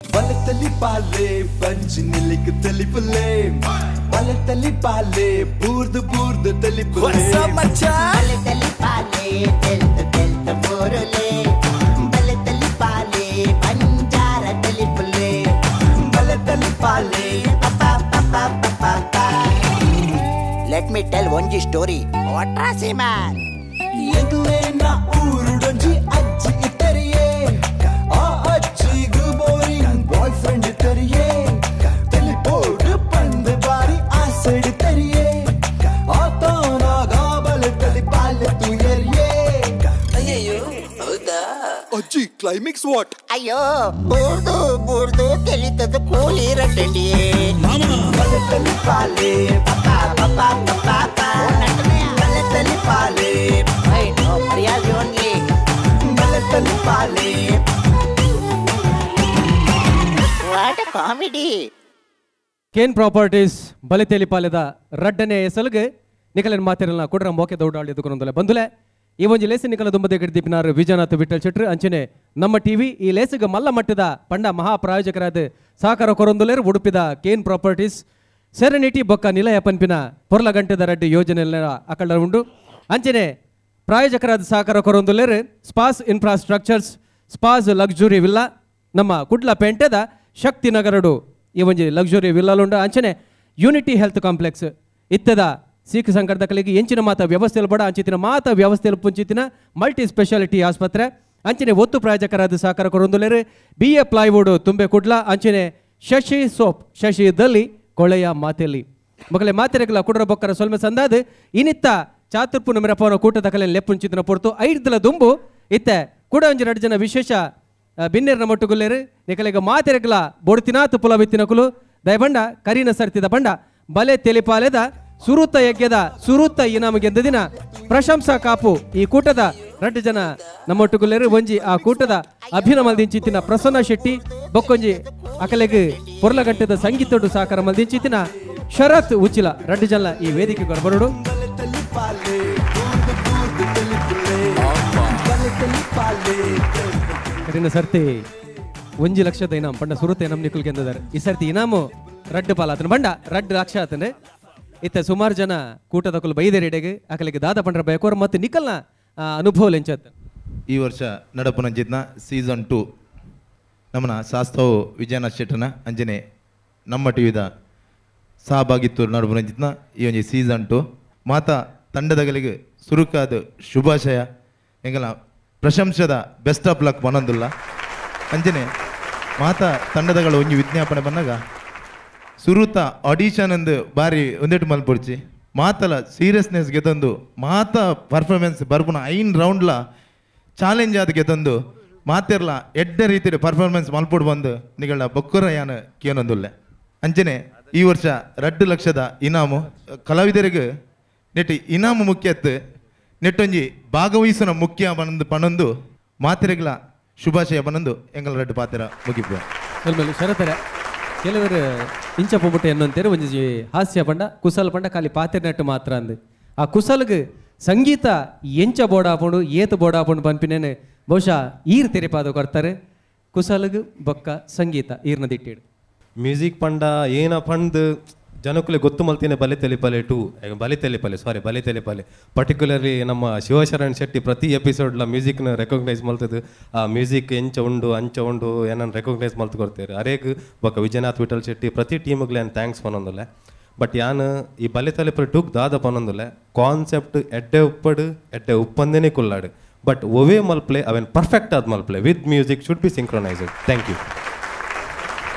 ಬಲತಲಿ ಬಂಜಿ ನಿಲ್ಲಿಕ್ ತಲಿಪುಲೆ ಬಲತಲಿ ಪಾಲೆ ಬೂರ್ದು ಬೂರ್ದು ತಲಿಪುಲೆ ಬಲತಲಿ ಪಾಲೆ ತೆಲ್ತ ತೆಲ್ತ ಬೋರುಲೆ ಬಲತಲಿ ಪಾಲೆ ಬಂಜಾರ ತಲಿಪುಲೆ ಬಲತಲಿ ಪಾಲೆ let me tell ಒಂಜಿ ಸ್ಟೋರಿ ವಾಟ್ರಾಸಿ ಮ್ಯಾನ್ ಎಂಕ್ಲೇನ ಊರುಡೊಂಜಿ ಅಜ್ಜಿ ಇತ್ತರಿಯೇ ಆ ಅಜ್ಜಿಗು ಬೋರಿಂಗ್ ಬಾಯ್ ಫ್ರೆಂಡ್ ತರಿಯೇ ತೆಲಿಪೋಡು ಪಂದು ಬಾರಿ ಆಸೆಡು ತರಿಯೇ ಆತನಾಗ ಬಲತಲಿ ಪಾಲೆ ತುಯರಿಯೇ ಅಯ್ಯಯ್ಯೋ ಹೌದಾ ಅಜ್ಜಿ ಕ್ಲೈಮ್ಯಾಕ್ಸ್ what ಅಯ್ಯೋ ಬೂರ್ದು ಬೂರ್ದು ತೆಲಿತದ ಕೂಲಿ ರಟ್ಟಂಡಿಯೇ ಬಲತಲಿ ಪಾಲೆ ಬಲತಲಿ ಪಾಲೆ ಮರ್ಯಾದೆ ಓನ್ಲಿ ಬಲತಲಿ ಪಾಲೆ what comedy. Kane properties ಬಲಿತೇಲಿ ಪಾಲೆದ ರಡ್ಡನೆ ಎಸಲ್ಗೆ ನಿಕಲನ್ ಮಾತಿರಲ್ಲ ಕುಡ್ರ ಮೋಕೆ ದೌಡಾಳಿ ಎದುಕೊಂದಲೆ ಬಂದುಲೆ ಈ ಒಂಜಿ ಲೇಸು ನಿಕಲ ದುಂಬದೆ ಗಿಡ್ದೀಪಿನಾರು ವಿಜಯನಾಥ್ ವಿಠಲ್ ಶೆಟ್ರು ಅಂಚನೆ ನಮ್ಮ ಟಿವಿ ಈ ಲೇಸುಗೆ ಮಲ್ಲ ಮಟ್ಟದ ಪಂಡ ಮಹಾ ಪ್ರಾಯೋಜಕರಾದ ಸಹಕಾರ ಕೊರೊಂದುಲೇರು ಉಡುಪಿದ ಕೇನ್ ಪ್ರಾಪರ್ಟೀಸ್ ಸೆರೆನಿಟಿ ಬೊಕ್ಕ ನಿಲಯ ಪನ್ಪಿನ ಪೊರ್ಲ ಗಂಟೆದ ರಡ್ಡಿ ಯೋಜನೆ ಅಕಳ ಉಂಡು. ಅಂಚನೆ ಪ್ರಾಯೋಜಕರಾದ ಸಹಕಾರ ಕೊರೊಂದುಲೇರು spas infrastructures spas luxury villa ನಮ್ಮ ಕುಡ್ಲ ಪೇಂಟೆದ ಶಕ್ತಿ ನಗರಡು ಈ ಒಂಜಿ ಲಕ್ಸುರಿ ವಿಲ್ಲಾಲುಂಡು. ಅಂಚನೆ ಯೂನಿಟಿ ಹೆಲ್ತ್ ಕಾಂಪ್ಲೆಕ್ಸ್ ಇತ್ತದ ಸೀಖ್ ಸಂಕಟದ ಕಲಿಗೆ ಎಂಚಿನ ಮಾತ ವ್ಯವಸ್ಥೆಯಲ್ಲಿ ಬಡ ಅಂಚಿತಿನ ಮಾತ ವ್ಯವಸ್ಥೆಯಲ್ಲಿ ಪುಂಚಿತಿನ ಮಲ್ಟಿ ಸ್ಪೆಷಾಲಿಟಿ ಆಸ್ಪತ್ರೆ. ಅಂಚನೆ ಒತ್ತು ಪ್ರಾಯೋಜಕರಾದ ಸಹಕಾರ ಕೊರೊಂದುಲೇರು B A plywood ತುಂಬೆ ಕುಡ್ಲ. ಅಂಚನೆ ಶಶಿ ಸೋಪ್ ಶಶಿ ದಲಿ ಕೊಳೆಯ ಮಾತೆಲಿ ಮಗಲೆ ಮಾತೆರೆಗಲ ಕುಡ್ರ ಬೊಕ್ಕರ ಸೊಲ್ಮೆ ಸಂದಾದ ಇನಿತ್ತ ಚಾತುರ್ಪು ಮಿರಪವನ ಕೂಟದ ಕಲೆ ಲೆಪ್ಪುಂಚಿತಿನ ಪೊರ್ತು ಐರ್ದಲ ದುಂಬು ಇತ್ತೆ ಕೂಡ ಒಂಜಿ ಎರಡು ಜನ ವಿಶೇಷ ಬಿನ್ನೇರ್ನ ಮೊಟ್ಟುಗುಲ್ಲೇರು ನಿಕಲೆಗ ಮಾತೆರೆಗಲ ಬೊಡ್ತಿನಾತು ಪುಲವಿತ್ತಿನಕುಲು ದಯಬಂಡ ಕರಿನ ಸರ್ತಿದ ಬಂಡ ಬಲೆ ತೆಲಿಪಾಲೆದ ಸುರುತ ಯಜ್ಞದ ಸುರುತ ಇನಾಮ ಗೆದ್ದ ದಿನ ಪ್ರಶಂಸಾ ಕಾಪು ಈ ಕೂಟದ ರಡ್ಡು ಜನ ನಮ್ಮೊಟ್ಟುಗುಲ್ಲೇರು. ಒಂಜಿ ಆ ಕೂಟದ ಅಭಿನಯ ಮಲ್ದಿಂಚಿತ್ತಿನ ಪ್ರಸನ್ನ ಶೆಟ್ಟಿ ಬೊಕ್ಕೊಂಜಿ ಅಕಲೆಗ್ ಪೊರ್ಲಗಂಟೆದ ಸಂಗೀತೊಡು ಸಹಕಾರ ಮಲ್ದಿಂಚಿತ್ತಿನ ಶರತ್ ಉಚಿಲ ರಡ್ಡು ಜನ ಈ ವೇದಿಕೆ ಬರಡು. ಕರಿನ ಸರ್ತಿ ಒಂಜಿ ಲಕ್ಷದ ಇನಾಮ್ ಪಂಡ ಸುರುತ ಇನಾಮ್ ನಿಕುಲ್ ಗೆಂದದಾರೆ. ಈ ಸರ್ತಿ ಇನಾಮು ರಡ್ಡು ಪಾಲಾತನ ಬಂಡ ರಡ್ಡು ಲಕ್ಷ ಆತನೆ. ಇತ್ತ ಸುಮಾರು ಜನ ಕೂಟದಕುಲು ಬೈದೇರಿಡೆಗೆ ಅಕಲಿಗೆ ದಾದ ಪಂಡ್ರ ಬಯಕೋರ್ ಮತ್ತು ನಿಕಲ್ನ ಅನುಭವ ಲೆಂಚತ್. ಈ ವರ್ಷ ನಡಪುನಂಚಿತ್ನ ಸೀಸನ್ 2 ನಮ್ಮನ ಶಾಸ್ತ್ರವು ವಿಜಯನಾಥ್ ಶೆಟ್ಟನ ಅಂಜನೆ ನಮ್ಮ ಟಿವಿದ ಸಹಭಾಗಿತ್ತು ನಡಪುನಂಚಿತ್ನ ಈ ಒಂಜಿ ಸೀಸನ್ 2 ಮಾತಾ ತಂಡದಗಳಿಗೆ ಸುರುಕಾದ ಶುಭಾಶಯ ಎಂಗಲ ಪ್ರಶಂಸದ best of luck ಪನೊಂದುಲ್ಲ. ಅಂಜನೆ ಮಾತಾ ತಂಡದಗಳ ಒಂಜಿ ವಿಜ್ಞಾಪನೆ ಬಂದಾಗ ಸುರುತ ಆಡಿಷನ್ ಅಂದು ಬಾರಿ ಒಂದೆಟು ಮಲ್ಪೊಡ್ಚಿ ಮಾತಲ ಸೀರಿಯಸ್ನೆಸ್ ಗೆತಂದು ಮಾತ ಪರ್ಫಾರ್ಮೆನ್ಸ್ ಬರ್ಪುನ 5 ರೌಂಡ್ಲ ಚಾಲೆಂಜ್ ಆದ ಗೆತಂದು ಮಾತಿರ್ಲ ಎಡ್ಡೆ ರೀತಿಯ ಪರ್ಫಾರ್ಮೆನ್ಸ್ ಮಲ್ಪೊಡು ಬಂದು ನಿಗಳ ಬೊಕ್ಕರ ಯಾನ ಕೇನೊಂದುಲ್ಲೆ. ಅಂಚನೆ ಈ ವರ್ಷ 2 ಲಕ್ಷದ ಇನಾಮು ಕಲಾವಿದರಿಗೆ ನೆಟ್ಟು ಇನಾಮು ಮುಖ್ಯತ್ತು ನೆಟ್ಟೊಂಜಿ ಭಾಗವಹಿಸುವ ಮುಖ್ಯ ಪನೊಂದು ಪನೊಂದು ಮಾತಿರೆಗ್ಲ ಶುಭಾಶಯ ಪನೊಂದು ಎಂಗಲ ರಡ್ಡು ಪಾತ್ರ ಮುಗಿಪು. ಶರತರ ಕೆಲವರು ಇಂಚ ಪೊಂಬುಟ್ಟು ಎನ್ನಂತೇರು ಒಂಜಿ ಹಾಸ್ಯ ಪಂಡ ಕುಸಲ್ ಪಂಡ ಖಾಲಿ ಪಾತಿರ್ನಟ್ಟು ಮಾತ್ರ ಅಂದು ಆ ಕುಸಲ್ಗೆ ಸಂಗೀತ ಎಂಚ ಬೋಡಾಪುಂಡು ಏತು ಬೋಡಾಪುಂಡು ಪನ್ಪಿನೇನೆ ಬಹುಶಃ ಈರ್ ತೆರಿಪಾದ ಕೊರ್ತಾರೆ. ಕುಸಲ್ಗ್ ಬೊಕ್ಕ ಸಂಗೀತ ಈರ್ನ ದಿಟ್ಟಿಡು ಮ್ಯೂಸಿಕ್ ಪಂಡ ಏನ ಪಂಡ್ ಜನಕ್ಕುಲೆ ಗೊತ್ತು ಮಲ್ತಿನ ಬಲೆ ತೆಲಿಪಲೆ ಟು ಬಲೆ ತೆಲಿಪಲೆ ಸಾರಿ ಬಲೆ ತೆಲಿಪಲೆ ಪರ್ಟಿಕ್ಯುಲರ್ಲಿ ನಮ್ಮ ಶಿವಶರಣ್ ಶೆಟ್ಟಿ ಪ್ರತಿ ಎಪಿಸೋಡ್ಲ ಮ್ಯೂಸಿಕ್ನ ರೆಕಗ್ನೈಸ್ ಮಲ್ತದ್ದು. ಆ ಮ್ಯೂಸಿಕ್ ಎಂಚ ಉಂಡು ಅಂಚ ಉಂಡು ಏನನ್ನು ರೆಕಗ್ನೈಸ್ ಮಲ್ತು ಕೊಡ್ತಾರೆ ಅರೇಗ್ ಬೊಕ್ಕ ವಿಜಯನಾಥ್ ವಿಠಲ್ ಶೆಟ್ಟಿ ಪ್ರತಿ ಟೀಮ್ಗ್ಲೆ ಏನು thanks ಪನೊಂದುಲ್ಲೆ. ಬಟ್ ಯಾನ್ ಈ ಬಲೆ ತೆಲಿಪಲೆ ಟೂಕ್ ದಾದ ಪನೊಂದುಲ್ಲೆ ಕಾನ್ಸೆಪ್ಟ್ ಎಡ್ಡೆ ಉಪ್ಪಡು ಎಡ್ಡೆ ಉಪ್ಪಂದೇನೆ ಕುಲ್ಲಾಡು ಬಟ್ ಒವೇ ಮಲ್ಪ್ಲೆ ಅವೇನು ಪರ್ಫೆಕ್ಟ್ ಆದ ಮಲ್ಪ್ಲೆ with music should be synchronised. Thank you.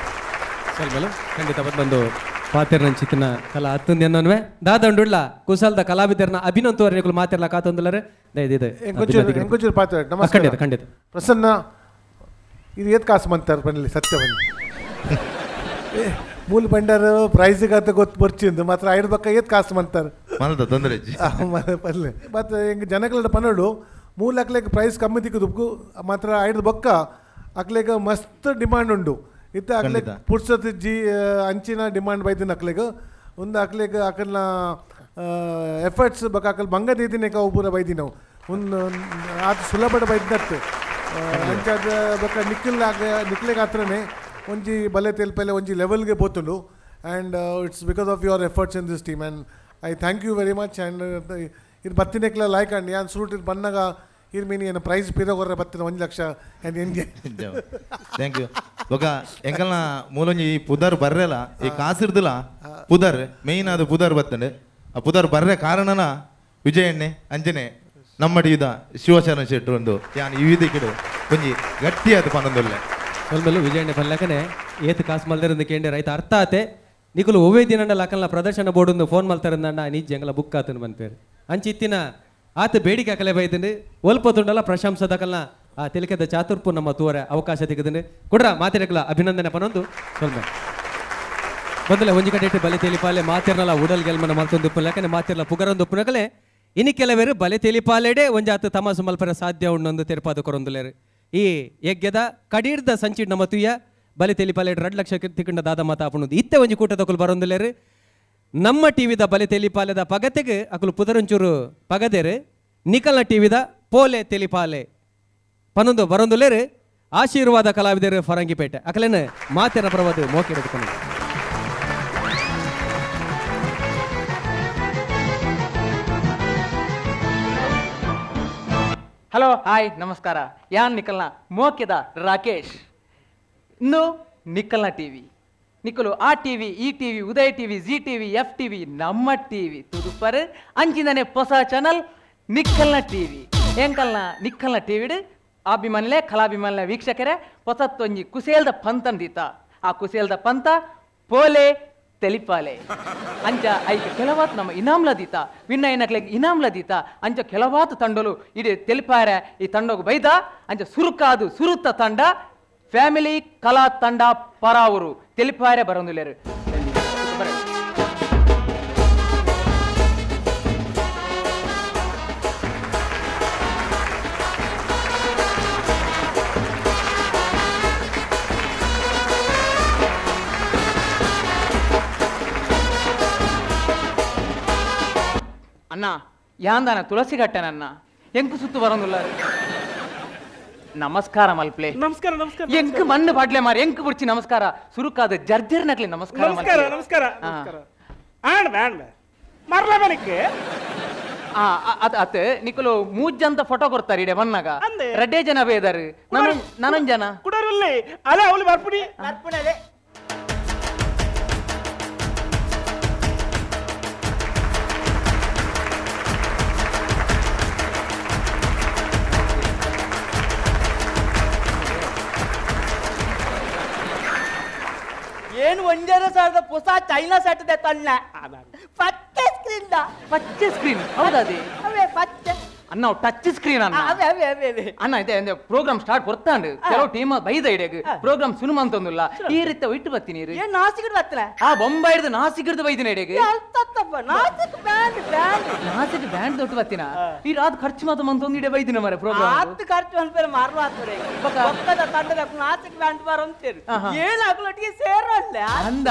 ಖಂಡಿತ ಬಂದು ಪಾತಿರ್ನಂಚಿತ್ತಿನ ಕಲಾ ಹತ್ತೊಂದು ಎನ್ನೋನ್ವೆ ದಾದಂಡುಳ್ಳ ಕುಸಲ್ದ ಕಲಾವಿದರನ್ನ ಅಭಿನಂತುವರೆಗಳು ಮಾತಿರ್ಲ ಕಾತೊಂದುಲರೆ ಖಂಡಿತ ಖಂಡಿತ. ಪ್ರಸನ್ನ ಇದು ಏತ್ ಕಾಸು ಮಂತಾರೆ ಬನ್ನಿ ಸತ್ಯ ಬನ್ನಿ ಮೂಲ ಬಂಡಾರ ಪ್ರೈಸ್ಗಾತ ಗೊತ್ತು ಬರ್ಚಿಂದು ಮಾತ್ರ ಐದು ಬಕ್ಕ ಏತ್ ಕಾಸು ಮಂತಾರೆ ತೊಂದರೆ ಪರ್ಲೆ ಮತ್ತು ಹಿಂಗೆ ಜನಗಳ ಪನ್ನಡು ಮೂಲ ಅಕ್ಲೆಗ್ ಪ್ರೈಸ್ ಕಮ್ಮಿ ತಿಕ್ಕುದು ಮಾತ್ರ ಐದು ಬೊಕ್ಕ ಅಕ್ಲೆಗ್ ಮಸ್ತ್ ಡಿಮಾಂಡ್ ಉಂಡು. ಇತ್ತ ಅಕ್ಲೆಗ್ ಪುರ್ಸತ್ ಜಿ ಅಂಚಿನ ಡಿಮಾಂಡ್ ಬೈದಿನ ಅಕ್ಲೆಗ್ ಒಂದು ಅಕ್ಲೆಗ್ ಅಕಲ್ನ ಎಫರ್ಟ್ಸ್ ಬೊಕ್ಕ ಅಕಲ್ ಬಂಗ ದೀದಿನ ಅವು ಪೂರ ಬೈದಿನವು ಒಂದು ಆತ ಸುಲಭ ಬೈದಿನತ್ತು ಅಂಚಾದ ಬೊಕ್ಕ ನಿಖಿಲ್ ನಿಖಿಲೆಗ್ ಹತ್ರನೇ ಒಂಜಿ ಬಲೆ ತೆಲ್ಪಲೆ ಒಂಜಿ ಲೆವೆಲ್ಗೆ ಪೋತುಂಡು. And it's because of your efforts in this team and I thank you very much. And ಇದು ಬತ್ತಿನಕ್ಲ ಲೈಕ್ ಅಂಡ್ ಯಾನ್ ಸುರುಟ್ ಇದು ಬನ್ನಾಗ ಇರ್ ಮೀನಿ ಏನು ಪ್ರೈಸ್ ಪಿರ ಬತ್ತಿನ 1 ಲಕ್ಷ ಆ್ಯಂಡ್ ಎನ್ಗೆ. Thank you. ಬೊಕ ಎಂಕಲ್ನ ಮೂಲೊಂಜಿ ಈ ಪುದರ್ ಬರ್ರೆಲ ಈ ಕಾಸಿರ್ದಲ ಪುದರ್ ಮೇಯ್ನ್ ಅದು ಪುದರ್ ಬತ್ತಂಡೆ. ಆ ಪುದರ್ ಬರ್ರೆ ಕಾರಣನ ವಿಜಯಣ್ಣೆ ಅಂಜನೆ ನಮ್ಮ ಟಿವಿದ ಶಿವಶರಣ ಶೆಟ್ಟರು ಒಂದು ಯಾನ್ ಈ ವೇದಿಕೆಡು ಒಂಜಿ ಗಟ್ಟಿ ಅದು ಪನ್ನೊಂದುಲ್ಲೆ. ಸೊಲ್ಮೆಲು ವಿಜಯಣ್ಣೆ ಪಲ್ಲಕನೆ ಏತ್ ಕಾಸು ಮಲ್ದರಿಂದ ಕೇಂದ್ರ ರೈತ ಅರ್ಥ ಆತೆ ನಿಕುಲು ಒವ್ವೇ ದಿನಂಡ ಲಕಲ್ನ ಪ್ರದರ್ಶನ ಬೋರ್ಡ್ ಫೋನ್ ಮಲ್ತಾರಂದ ನಿಜ ಎಂಗಲ ಬುಕ್ ಆತನು ಬಂತೇರಿ ಅಂಚಿತ್ತಿನ ಆತ ಬೇಡಿಕೆ ಅಕಲೆ ಬೈದಂಡು ಒಲ್ಪ ತುಂಡಲ ಪ್ರಶಂಸದಕಲ್ನ ಆ ತೆಲಿಕೆದ ಚಾತುರ್ಪು ನಮ್ಮ ತೂವರೆ ಅವಕಾಶ ತೆಗೆದಂಡು ಕೊಡ್ರ ಮಾತಿರಕಲ ಅಭಿನಂದನೆ ಪನೊಂದು ಸೊಲ್ಮೆ. ಮೊದಲೇ ಒಂಜಿ ಕಡೆ ಇಟ್ಟು ಬಲೆ ತೆಲಿಪಾಲೆ ಮಾತಿರ್ನಲ ಉಡಲ್ ಗೆಲ್ಮನ ಮಲ್ತೊಂದು ಯಾಕಂದ್ರೆ ಮಾತಿರ್ಲ ಪುಗರೊಂದು ಉಪ್ಪುನಕಲೆ ಇನಿ ಕೆಲವರು ಬಲೆ ತೆಲಿಪಾಲೆಡೆ ಒಂಜಾತು ತಮಾಸು ಮಲ್ಪರ ಸಾಧ್ಯ ಉಣ್ಣೊಂದು ತೆರಪಾದ ಕೊರೊಂದುಲೇರು. ಈ ಯಜ್ಞದ ಕಡೀರ್ದ ಸಂಚಿಡ್ ನಮ್ಮ ತುಯ್ಯ ಬಲೆ ತೆಲಿಪಾಲೆ 2 ಲಕ್ಷ ತಿಕ್ಕಂಡ ದಾದ ಮಾತ ಆಪುಣದು ಇತ್ತೆ ಒಂಜಿ ಕೂಟದಕುಲು ಬರೊಂದುಲೇರು. ನಮ್ಮ ಟಿವಿದ ಬಲೆ ತೆಲಿಪಾಲೆದ ಪಗತೆಗೆ ಅಕುಲು ಪುದರಂಚೂರು ಪಗದೆರು ನಿಕಲ್ನ ಟಿವಿದ ಪೋಲೆ ತೆಲಿಪಾಲೆ ಪನ್ನೊಂದು ಬರೊಂದುಲೇರು ಆಶೀರ್ವಾದ ಕಲಾವಿದರು ಫರಂಗಿಪೇಟೆ ಅಕಲೇನು ಮಾತಿನ ಪ್ರವಾದ ಮೋಕೆ ಹಿಡಿದುಕೊಂಡು. ಹಲೋ ಹಾಯ್ ನಮಸ್ಕಾರ. ಯಾನ್ ನಿಕಲ್ನ ಮೋಕೆದ ರಾಕೇಶ್. ಇನ್ನು ನಿಕಲ್ನ ಟಿವಿ ನಿಕಲು ಆ ಟಿವಿ ಈ TV Udaya TV Zee TV F TV ನಮ್ಮ ಟಿವಿ ತುದುಪರ್ ಅಂಚಿಂದನೆ ಹೊಸ ಚಾನಲ್ ನಿಕ್ಕಲ್ನ ಟಿವಿ. ಎಂಕಲ್ನ ನಿಕ್ಕಲ್ನ ಟಿವಿಡು ಅಭಿಮಾನಿಲೆ ಕಲಾಭಿಮಾನಿಲೆ ವೀಕ್ಷಕರೇ ಹೊಸತ್ತೊಂಜಿ ಕುಸೇಲ್ದ ಪಂತಂದಿತ ಆ ಕುಸೇಲ್ದ ಪಂತ ಪೋಲೆ ತೆಲಿಪಾಲೆ ಅಂಚ ಐಕ ಕೆಲವಾತು ನಮ್ಮ ಇನಾಮ್ಲದೀತ ವಿನ್ನಯ್ಯನಕ್ಲೆಗ್ ಇನಾಮ್ಲದೀತ ಅಂಚ ಕೆಲವಾತು ತಂಡಲು ಇಡೀ ತೆಲಿಪಾರೆ ಈ ತಂಡೋಗು ಬೈದ ಅಂಚ ಸುರುಕಾದು ಸುರುತ್ತ ತಂಡ ಫ್ಯಾಮಿಲಿ ಕಲಾ ತಂಡ ಪರಾವರು ತೆಲಿಪಾರೆ ಬರಂದುಲೇರು. ಅಣ್ಣ ಯಾಂದಾನ ತುಳಸಿ ಗಟ್ಟನನ್ನ ಎಂಕು ಸುತ್ತು ಬರಂದುಲ್ಲ. ನಮಸ್ಕಾರ ಮಲ್ಪ್ಲೆ. ನಮಸ್ಕಾರ ನಮಸ್ಕಾರ. ಎಂಕು ಮಣ್ಣು ಬಾಡ್ಲೆ ಮಾರಿ ಎಂಕು ಬುಡ್ಚಿ ನಮಸ್ಕಾರ ಸುರುಕಾದ ಜರ್ಜರ್ ನಕ್ಲಿ ನಮಸ್ಕಾರ ನಮಸ್ಕಾರ ನಮಸ್ಕಾರ ನಮಸ್ಕಾರ. ಆಣ್ ಬ್ಯಾಣ್ ಮರ್ಲ ಬಲಿಕ್ಕೆ ಅತ್ ನಿಕಲು ಮೂಜಂತ ಫೋಟೋ ಕೊಡ್ತಾರೆ ಇಡೆ ಬನ್ನಾಗ ರಡ್ಡೆ ಜನ ಬೇದಾರು ನಾನೊಂದ್ ಜನ ಕುಡರುಲ್ಲೆ ಅಲೆ ಅವಳು ಬರ್ಪುಡಿ ಬರ್ಪುಣಲೆ. ಏನು 1,500 ಹೊಸ ಚೈನಾ ಸೆಟ್ ಇದೆ ತನ್ನ ಪಚ್ಚೆ ಸ್ಕ್ರೀನ್ ಪಚ್ಚೆ ಸ್ಕ್ರೀನ್ ಹೌದಾ ಅದೇ ಅವೇ ಪಚ್ಚೆ ಅಣ್ಣ ಟಚ್ ಸ್ಕ್ರೀನ್ ಅಣ್ಣ ಅವೇ ಅವೇ ಅವೇ ಅವೇ ಅಣ್ಣ ಇದೆ ಪ್ರೋಗ್ರಾಮ್ ಸ್ಟಾರ್ಟ್ ಕೊಡ್ತಾಂಡು ಕೆಲವು ಟೀಮ್ ಬೈದ ಇಡಗ ಪ್ರೋಗ್ರಾಮ್ ಸುನು ಅಂತಂದಿಲ್ಲ ಈ ರೀತಿ ಇಟ್ಟು ಬರ್ತೀನಿ ಏನ್ ನಾಸಿಕ್ ಬರ್ತಾನೆ ಆ ಬೊಂಬೈ ಹಿಡಿದು ನಾಸಿಕ್ ಹಿಡಿದು ಬೈದಿನ ಇಡಗ Nashik band band Nashik band ದೊಡ್ಡ ಬರ್ತೀನ ಈ ರಾತ್ ಖರ್ಚು ಮಾತ್ರ ಮಂತೊಂದು ಇಡೆ ಬೈದಿನ ಮಾರೆ ಪ್ರೋಗ್ರಾಮ್ ಆತ್ ಖರ್ಚು ಅನ್ಪೇರೆ ಮಾರುವ ಆತ್ಮರೆ ಪಕ್ಕದ ತಂಡದ ನಾಸಿಕ್ ಬ್ಯಾಂಡ್ ಬಾರ ಅಂತೇರು ಏನ್ ಹಾಕ್ಲೊಟ್ಟಿಗೆ ಸೇರೋಲ್ಲ ಅಂದ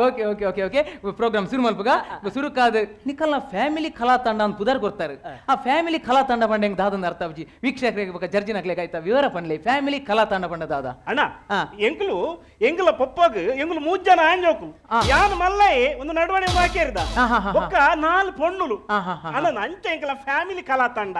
okay okay okay okay program ಶುರು ಮಲ್ಪಗ ಸುರುಕಾದ ನಿಕಲ್ನ ಫ್ಯಾಮಿಲಿ ಕಲಾ ತಂಡ ಅಂತ ಪುದರ್ ಕೊಡ್ತಾರೆ. ಆ ಫ್ಯಾಮಿಲಿ ಕಲಾ ತಂಡ ಬಂಡ ಹೆಂಗ್ ದಾದಂದ ಅರ್ಥ ಅಜ್ಜಿ ವೀಕ್ಷಕರಿಗೆ ಬೊಕ ಜರ್ಜಿನಕ್ಲೆಗ್ ಆಯ್ತಾ ವಿವರ ಪನ್ಲೆ ಫ್ಯಾಮಿಲಿ ಕಲಾ ತಂಡ ಬಂಡ ದಾದ ಅಣ್ಣ ಎಂಕುಲು ಎಂಕುಲ ಪಪ್ಪಗ್ ಎಂಕುಲು ಮೂಜ್ ಜನ ಆಂಜೋಕುಲು ಯಾನ್ ಮಲ್ಲೈ ಒಂದು ನಡುವಣೆ ಬಾಕಿರ್ದ ಬೊಕ್ಕ 4 ಪೊಣ್ಣುಲು ಅಣ್ಣ ಅಂಚ ಎಂಕಲ ಫ್ಯಾಮಿಲಿ ಕಲಾ ತಂಡ.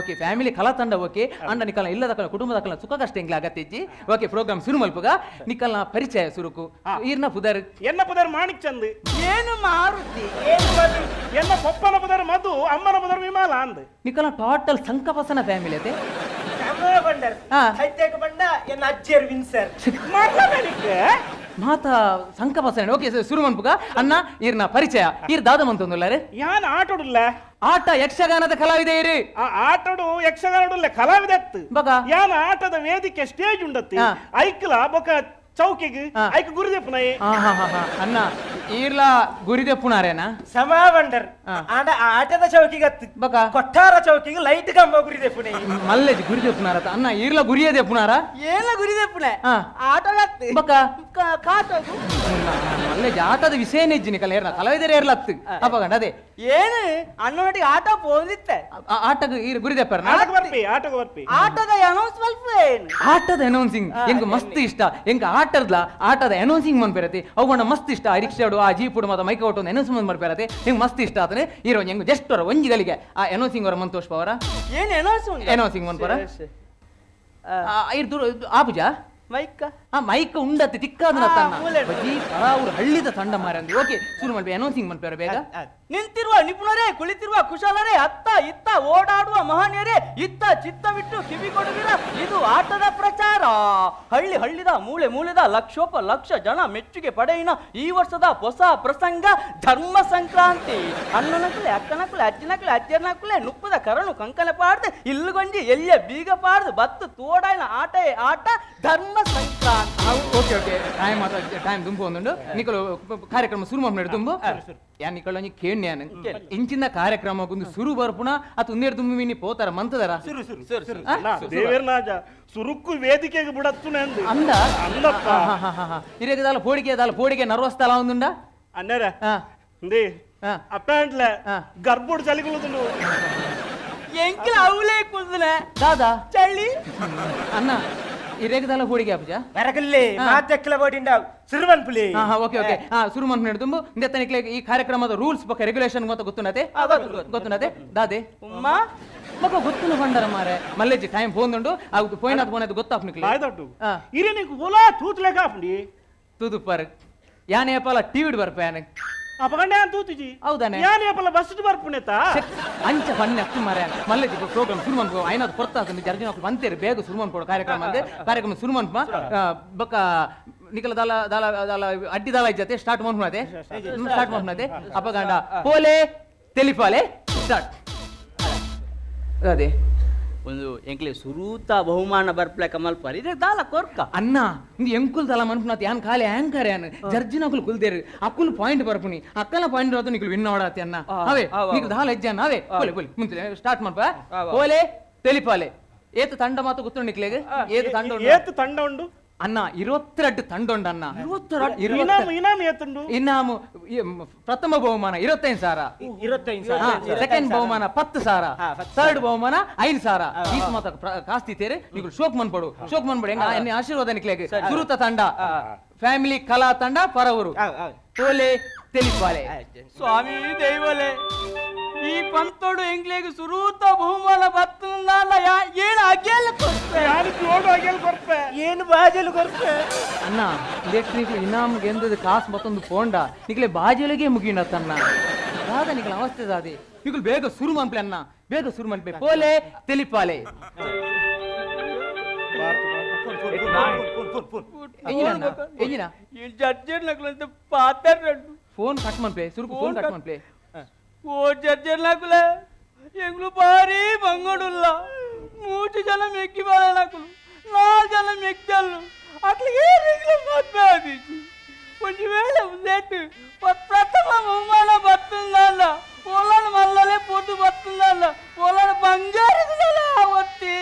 ಓಕೆ ಫ್ಯಾಮಿಲಿ ಕಲಾ ತಂಡ ಓಕೆ ಅಣ್ಣ ನಿಕಲ್ನ ಇಲ್ಲದ ಕುಟುಂಬದ ಕಲ ಸುಖ ಕಷ್ಟ ಎಂಕ್ಲ ಅಗತ್ಯಜ್ಜಿ ಓಕೆ ಪ್ರೋಗ್ರಾಮ್ ಶುರು ಮಲ್ಪುಗ ನಿಕಲ್ನ ಪರಿಚಯ ಸುರುಕು ಈರ್ನ ಪುದರ್ ಎನ್ನ ಪುದರ್ ಮಾಣಿಕ್ ಚಂದ್ ಏನು ಮಾರುತಿ ಏನು ಮಧು ಎನ್ನ ಪಪ್ಪನ ಪುದರ್ ಮಧು ಅಮ್ಮನ ಪುದರ್ ವಿಮಲ ಅಂದ್ ನಿಕಲ್ನ ಟೋಟಲ್ ಸಂಕಪಸನ ಫ್ಯಾಮಿಲಿ ಅತೆ ಬಂಡರ್ ಹೈಟೆಕ್ ಬಂಡ ಎನ್ನ ಅಜ್ಜಿಯರ್ ವಿನ್ಸರ್ ಮಾತಾ ಸಂಕಪಸನ ಓಕೆ ಶುರು ಮನ್ಪುಗ ಅಣ್ಣ ಈರ್ನ ಪರಿಚಯ ಈರ್ ದಾದ ಮಂತೊಂದುಲ್ಲಾರೆ ಯಾನ್ ಆಟೋಡುಲ್ಲ ಆಟ ಯಕ್ಷಗಾನದ ಕಲಾವಿದ ಇರಿ ಆಟೋಡು ಯಕ್ಷಗಾನಡುಲ್ಲ ಕಲಾವಿದತ್ತು ಯಾನ್ ಆಟದ ವೇದಿಕೆ ಸ್ಟೇಜ್ ಉಂಡತ್ತಿ ಐಕ್ಲ ಬೊಕ ಚೌಕಿಗೆ ಐಕ್ ಗುರುದೇಪನ ಅಣ್ಣ ಈರ್ಲ ಗುರಿ ದೆಪ್ಪುನಾರೇನಾ ಸಮಾವಂಡರ್ ಆಂಡ ಆಟದ ಚೌಕಿಗತ್ತು ಬಕ ಕೊಟ್ಟಾರ ಚೌಕಿಗೆ ಲೈಟ್ ಕಂಬ ಗುರಿ ದೆಪ್ಪುನೆ ಮಲ್ಲೆಜ್ ಗುರಿ ದೆಪ್ಪುನಾರ ಅನ್ನ ಈರ್ಲ ಗುರಿಯೇ ದೆಪ್ಪುನಾರ ಏನ ಗುರಿ ದೆಪ್ಪುನೆ ಆಟಗತ್ತು ಬಕ ಕಾಟೋಗು ಮಲ್ಲೆಜ್ ಆಟದ ವಿಷಯನೇ ಇಜ್ಜಿ ನಿಕಲ್ ಏರ್ನ ಕಲಾವಿದರೇ ಏರ್ಲತ್ತು ಅಪ್ಪಗಂಡ ಅದೇ ಏನು ಅಣ್ಣನೊಟ್ಟಿಗೆ ಆಟ ಪೋಂದಿತ್ತೆ ಆಟಗ ಈರ್ ಗುರಿ ದೆಪ್ಪರ ಆಟಗ ಬರ್ಪಿ ಆಟಗ ಬರ್ಪಿ ಆಟದ ಅನೌನ್ಸ್ ಮಲ್ಪ ಏನು ಆಟದ ಅನೌನ್ಸಿಂಗ್ ಎಂಕ್ ಮಸ್ತ್ ಇಷ್ಟ ಎಂಕ್ ಆಟದ್ಲ ಆಟದ ಅನೌನ್ಸಿಂಗ್ ಮನ್ಪೆರತಿ ಅವು ಮಸ್ತ್ ಇಷ್ಟ ರಿಕ್ಷಾಡು ಆ ಜೀಪುಡು ಮತ್ತೆ ಮೈಕ್ ಔಟ್ ಒಂದು ಅನೌನ್ಸ್ ಮನ್ಪೆರತಿ ಹೆಂಗ್ ಮಸ್ತ್ ಇಷ್ಟ ಆತನೆ ಹೀರೋ ಹೆಂಗ್ ಜಸ್ಟ್ ಅವರ ಒಂಜಿ ಗಲಿಗೆ ಆ ಅನೌನ್ಸಿಂಗ್ ಅವರ ಮಂತೋಷ್ ಪವರ ಏನು ಅನೌನ್ಸಿಂಗ್ ಅನೌನ್ಸಿಂಗ್ ಮನ್ಪರ ದೂರ ಆಪುಜಾ ಮೈಕ್ ಆ ಮೈಕ್ ಉಂಡತ್ತೆ ತಿಕ್ಕಾದ ಬಜಿ ಪರಾವ್ರು ಹಳ್ಳಿದ ತಂಡ ಮಾರಂದು ಓಕೆ ಶುರು ಮಾಡ್ಬಿ ಅನೌನ್ಸಿಂಗ್ ಮನ್ಪೆರ ಬೇಗ ನಿಂತಿರುವ ನಿಪುಣರೇ ಕುಳಿತಿರುವ ಕುಶಲರೇ ಅತ್ತ ಇತ್ತ ಓಡಾಡುವ ಮಹನೀಯರೇ ಇತ್ತ ಚಿತ್ತ ಬಿಟ್ಟು ಕಿವಿ ಕೊಡುವಿರ ಇದು ಆಟದ ಪ್ರಚಾರ ಹಳ್ಳಿ ಹಳ್ಳಿದ ಮೂಲೆ ಮೂಲೆದ ಲಕ್ಷೋಪ ಲಕ್ಷ ಜನ ಮೆಚ್ಚುಗೆ ಪಡೆಯಿನ ಈ ವರ್ಷದ ಹೊಸ ಪ್ರಸಂಗ ಧರ್ಮ ಸಂಕ್ರಾಂತಿ ಅಣ್ಣನಕುಲೆ ಅಕ್ಕನಕುಲೆ ಅಜ್ಜನಕುಲೆ ಅಜ್ಜನಕುಲೆ ನುಪ್ಪದ ಕರಣು ಕಂಕನ ಪಾಡ್ದು ಇಲ್ಲುಗೊಂಜಿ ಎಲ್ಲಿಯ ಬೀಗ ಪಾಡ್ದು ಬತ್ತು ತೋಡಾಯಿನ ಆಟ ಆಟ ಧರ್ಮ Sankranti okay okay time time ದುಂಬು ಒಂದುಂಡು ನಿಕಲು ಕಾರ್ಯಕ್ರಮ ಶುರು ಮಾಡ್ಬಿಡು ದುಂಬು ಯಾ ನಿಕಲು ಒಂಜಿ ಕೇಣ್ಯಾನ ಇಂಚಿನ ಕಾರ್ಯಕ್ರಮ ಒಂದು ಸುರು ಬರ್ಪುಣ ಅತ್ ಉಂದೇರ್ ದುಂಬು ಮಿನಿ ಪೋತಾರ ಮಂತದರ ಸುರು ಸುರು ಸುರು ದೇವೇರ್ನಾಜ ಸುರುಕ್ಕು ವೇದಿಕೆಗೆ ಬುಡತ್ತುನೆ ಅಂದು ಅಂದ ಅಂದಪ್ಪ ಇರೇಗ ದಾಲ ಪೋಡಿಗೆ ದಾಲ ಪೋಡಿಗೆ ನರ್ವಸ್ ದಾಲ ಒಂದುಂಡ ಅಣ್ಣರ ಇಂದೇ ಅಪ್ಪಾಂಟ್ಲೆ ಗರ್ಭುಡು ಚಲಿಗುಳುದುಂಡು ಎಂಕಲ ಅವಲೇ ಕುಲ್ದನೆ ದಾದಾ ಚಳಿ ಅಣ್ಣ ಇರೇಗದಾಲ ಹೋಳಿಗೆ ಅಪ್ಪಜ ಬರಗಲ್ಲಿ ಮಾತೆಕ್ಕಲ ಬೋಡಿಂಡ ಸುರುಮನ್ ಪುಲಿ ಹಾ ಓಕೆ ಓಕೆ ಹಾ ಸುರುಮನ್ ಪುಲಿ ತುಂಬು ಇಂದೆತ್ತನಿಕ್ಲೆ ಈ ಕಾರ್ಯಕ್ರಮದ ರೂಲ್ಸ್ ಬಕ್ಕ ರೆಗ್ಯುಲೇಷನ್ ಗೊತ್ತ ಗೊತ್ತುನತೆ ಗೊತ್ತುನತೆ ದಾದೆ ಉಮ್ಮ ಮಗ ಗೊತ್ತುನ ಬಂಡರ ಮಾರೆ ಮಲ್ಲೆಜಿ ಟೈಮ್ ಫೋನ್ ಉಂಡು ಅವು ಪೋಯಿನಾದ ಪೋನಾದ ಗೊತ್ತಾಪ್ನಿಕ್ಲೆ ಬಾಯ್ದಟ್ಟು ಇರೆ ನೀಕು ಓಲಾ ತೂತ್ಲೆ ಕಾಪುಂಡಿ ತೂದುಪ್ಪರ್ ಯಾನೆ ಅಪ್ಪಲ ಟಿವಿಡ್ ಬರ್ಪ ಯಾನೆ ಅಪಗಂಡೆ ಅಂತ ತೂತಿಜಿ ಹೌದಾನೆ ಯಾನೆ ಅಪ್ಪಲ ಬಸ್ ಬರ್ಪುನೆತ ಅಂಚ ಬನ್ನಿ ಅತ್ತು ಮಾರೆ ಮಲ್ಲೆಜಿ ಪ್ರೋಗ್ರಾಮ್ ಸುರು ಮನ್ಪು ಐನಾದ ಕೊರ್ತಾತಂದು ಜರ್ಜಿನ ಬಂತೇರು ಬೇಗ ಸುರು ಮನ್ಪೋಡು ಕಾರ್ಯಕ್ರಮ ಅಂದೆ ಕಾರ್ಯಕ್ರಮ ಸುರು ಮನ್ಪ ಬಕ್ಕ ನಿಕಲ ದಾಲ ದಾಲ ದಾಲ ಅಡ್ಡಿ ದಾಲ ಇಜ್ಜತೆ ಸ್ಟಾರ್ಟ್ ಮನ್ಪುನತೆ ಸ್ಟಾರ್ಟ್ ಮನ್ಪುನತೆ ಅಪಗಂಡ ಪೋಲೆ ತೆಲಿಪಾಲೆ ಸ್ಟಾರ್ಟ್ ಅದೇ ಒಂದು ಎಂಕ್ಲೆ ಸುರೂತ ಬಹುಮಾನ ಬರ್ಪ್ಲೆ ಕಮಲ್ ಪರ್ ಇದೆ ದಾಲ ಕೊರ್ಕ ಅನ್ನ ಇಂದು ಎಂಕುಲ್ ದಾಲ ಮನ್ಪುನಾತ್ ಯಾನ್ ಖಾಲಿ ಆಂಕರ್ ಯಾನ್ ಜರ್ಜಿನ ಅಕುಲ್ ಕುಲ್ದೇರು ಅಕುಲ್ ಪಾಯಿಂಟ್ ಬರ್ಪುನಿ ಅಕ್ಕಲ ಪಾಯಿಂಟ್ ಬರತು ನಿಕುಲ್ ವಿನ್ ಆಡಾತಿ ಅನ್ನ ಅವೇ ನಿಕುಲ್ ದಾಲ ಹೆಜ್ಜೆ ಅವೇ ಪೋಲೆ ಪೋಲೆ ಮುಂಚೆ ಸ್ಟಾರ್ಟ್ ಮಾಡ್ಪ ಪೋಲೆ ತೆಲಿಪಾಲೆ ಏತು ತಂಡ ಮಾತು ಗೊತ್ತು ನಿಕ್ಲೆಗ್ ಏತು ತಂಡ ಏತು ತಂಡ ಉಂಡು ಅನ್ನ 22 ತಂಡ ಅನ್ನ ಇನಾಮು ಏತುಂಡು ಇನಾಮು ಪ್ರಥಮ ಬಹುಮಾನ 25,000 ಸೆಕೆಂಡ್ ಬಹುಮಾನ 10,000 ಥರ್ಡ್ ಬಹುಮಾನ 5,000 ಈ ಮಾತ ಕಾಸ್ತಿ ತೇರೆ ನೀವು ಶೋಕ್ ಮನ್ಪಡು ಶೋಕ್ ಮನ್ಪಡು ಹೆಂಗ ಎನ್ನೆ ಆಶೀರ್ವಾದ ನಿಕ್ಲೆಗ್ ಸುರುತ ತಂಡ ಫ್ಯಾಮಿಲಿ ಕಲಾ ತಂಡ ಪರವರು ತೋಲೆ ತೆಲಿಪಾಲೆ ಸ್ವಾಮಿ ದೈವಲೆ ಈ ಪಂತೋಡು ಎಂಗ್ಲೇಗ್ ಸುರೂತ ಬಹುಮಾನ ಬತ್ತುಂದಾಲ ಏನು ಅಗೇಲ್ ಕೊರ್ಪೆ ಯಾರು ಜೋಡು ಅಗೇಲ್ ಕೊರ್ಪೆ ಏನು ಬಾಜಲು ಕೊರ್ಪೆ ಅಣ್ಣ ಇಲೆಕ್ಟ್ರಿಕ್ ಇನಾಮ್ ಗೆಂದದ ಕಾಸು ಮತ್ತೊಂದು ಪೋಂಡ ನಿಕ್ಲೆ ಬಾಜಲಿಗೆ ಮುಗಿಂಡ ತನ್ನ ದಾದ ನಿಕ್ಲ ಅವಸ್ಥೆ ದಾದಿ ನಿಕ್ಲು ಬೇಗ ಸುರು ಮನ್ಪ್ಲೆ ಅಣ್ಣ ಬೇಗ ಸುರು ಮನ್ಪೆ ಪೋಲೆ ತೆಲಿಪಾಲೆ ಫೋನ್ ಕಟ್ ಮನ್ಪ್ಲೆ ಸುರುಕು ಫೋನ್ ಕಟ್ ಮನ್ಪ್ಲೆ ಓ ಜರ್ಜರ್ ನಾಕುಲೆ ಎಂಗ್ಲು ಭಾರಿ ಬಂಗಡುಲ್ಲ ಮೂರು ಜನ ಮೆಕ್ಕಿ ಬಾಳ ನಾಕುಲು 4 ಜನ ಮೆಕ್ಕಲ್ಲು ಅಟ್ಲಿಗೆ ಎಂಗ್ಲು ಮದ್ವೆ ಆದಿಚ್ಚು ಒಂದು ವೇಳೆ ಉಂದೇಟು ಪ್ರಥಮ ಬಹುಮಾನ ಬತ್ತುಂದಲ್ಲ ಪೊಲನ ಮಲ್ಲಲೆ ಪೊದ್ದು ಬತ್ತುಂದಲ್ಲ ಪೊಲನ ಬಂಗಾರದ ಒತ್ತಿ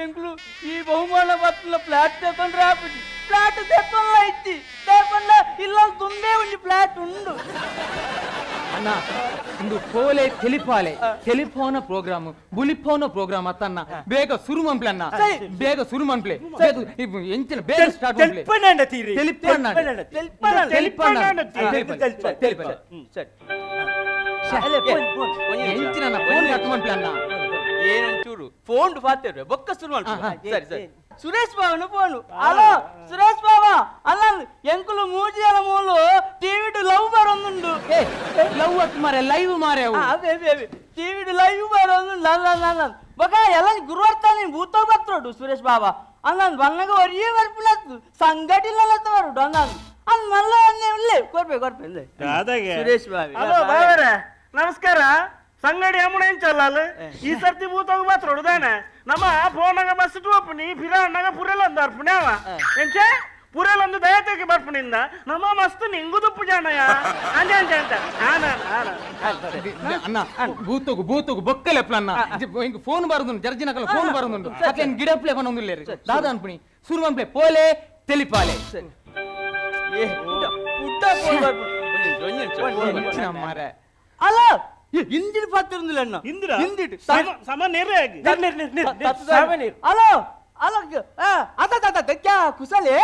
ಎಂಗ್ಲು ಈ ಬಹುಮಾನ ಬತ್ತುಲ್ಲ ಫ್ಲಾಟ್ ತಗೊಂಡ್ರೆ ಆಪುಜಿ ಫ್ಲಾಟ್ ತೆಪ್ಪಲ್ಲ ಇಚ್ಚಿ ತೆಪ್ಪಲ್ಲ ಇಲ್ಲ ತುಂಬೇ ಒಂದು ಫ್ಲಾಟ್ ಉಂಡು ಅಣ್ಣ ಒಂದು ಪೋಲೆ ತೆಲಿಪಾಲೆ ಟೆಲಿಫೋನ್ ಪ್ರೋಗ್ರಾಮ್ ಬುಲಿಫೋನ್ ಪ್ರೋಗ್ರಾಮ್ ಅತ್ತನ್ನ ಬೇಗ ಸುರು ಮನ್ಪ್ಲೆ ಅಣ್ಣ ಬೇಗ ಸುರು ಮನ್ಪ್ಲೆ ಎಂಚಿನ ಬೇಗ ಸ್ಟಾರ್ಟ್ ಮನ್ಪ್ಲೆ ತೆಲಿಪಣ್ಣ ತೆಲಿಪಣ್ಣ ತೆಲಿಪಾಲೆ ಎಂಚಿನ ಫೋನ್ ಕಟ್ ಮನ್ಪ್ಲೆ ಅಣ್ಣ ಏನೊಂಚೂರು ಫೋನ್ ಪಾತೇರು ಬೊಕ್ಕ ಸುರು ಮನ್ಪು ಸರಿ ಸರಿ ಸುರೇಶ್ ಬಾವನು ಫೋನು ಹಲೋ ಸುರೇಶ್ ಬಾಬಾ ಅಲ್ಲ ಎಂಕುಲು ಮೂರು ಜನ ಮೂಲು ಟಿವಿ ಲವ್ ಬರೋದುಂಡು ಲವ್ ಅತ್ ಮಾರೆ ಲೈವ್ ಮಾರೆ ಅದೇ ಅದೇ ಟಿವಿ ಲೈವ್ ಬರೋದುಂಡು ಅಲ್ಲ ಅಲ್ಲ ಬೊಕ ಎಲ್ಲ ಗುರುವಾರ ತಾನೆ ಭೂತ ಬತ್ರೋಡು ಸುರೇಶ್ ಬಾಬಾ ಅಲ್ಲ ಬನ್ನಗ ಒರಿಯೇ ಬರ್ಪುಲತ್ತು ಸಂಗಟಿಲ್ಲ ಬರುಡು ಅನ್ನ ಅನ್ ಮಲ್ಲ ಅನ್ನೇ ಕೊರ್ಪೆ ಕೊರ್ಪೆ ಸುರೇಶ್ ಬಾಬಿ ಹಲೋ ಬಾವರೇ ನಮಸ್ಕಾರ ಸಂಗಡಿ ಅಮ್ಮನ ಎಂಚಲ್ಲ ಈ ಸರ್ತಿ ಭೂತೋಗ ಬತ್ರೋಡು ತಾನೆ ನಮ್ಮ ಫೋನಾಗ ಬಸ್ ಟೋಪುನಿ ಫಿರಾನಾಗ ಪುರೆಲ್ಲ ಅಂದಾರ್ ಪುಣ್ಯಾವ ಎಂಚೆ ಪುರೇಲೊಂದು ದಯತೆಗೆ ಬರ್ಪುಣಿಂದ ನಮ್ಮ ಮಸ್ತ್ ನಿಂಗುದುಪ್ಪು ಜಾಣಯ ಅಂಜ ಅಂಜ ಅಂತ ಆನ ಆನ ಅಣ್ಣ ಬೂತುಗು ಬೂತುಗು ಬೊಕ್ಕಲೆ ಅಣ್ಣ ಇಂಕ ಫೋನ್ ಬರುದುಂಡು ಜರ್ಜಿನಕಲ ಫೋನ್ ಬರುದುಂಡು ಅಕ್ಲೇನ್ ಗಿಡಪ್ಲೆ ಪನೊಂದುಲ್ಲೇರು ದಾದ ಅನ್ಪುಣಿ ಸುರು ಮನ್ಪ್ಲೆ ಪೋಲೆ ತೆಲಿಪಾಲೆ ಏ ಪುಟ್ಟ ಫೋನ್ ಬರ್ಪುಣಿ ಮಾರೆ ಅಲ್ಲ ಇಂದಿಡ್ ಪಾತಿರುಂದಿಲ್ಲ ಅಣ್ಣ ಇಂದಿರ ಇಂದಿಡ್ ಸಮ ನೇರೆ ಆಗಿ ನೇರ್ ಅಲೋ ಅಲೋ ಅದ ಅದ ದಕ್ಯಾ ಕುಸಲೆ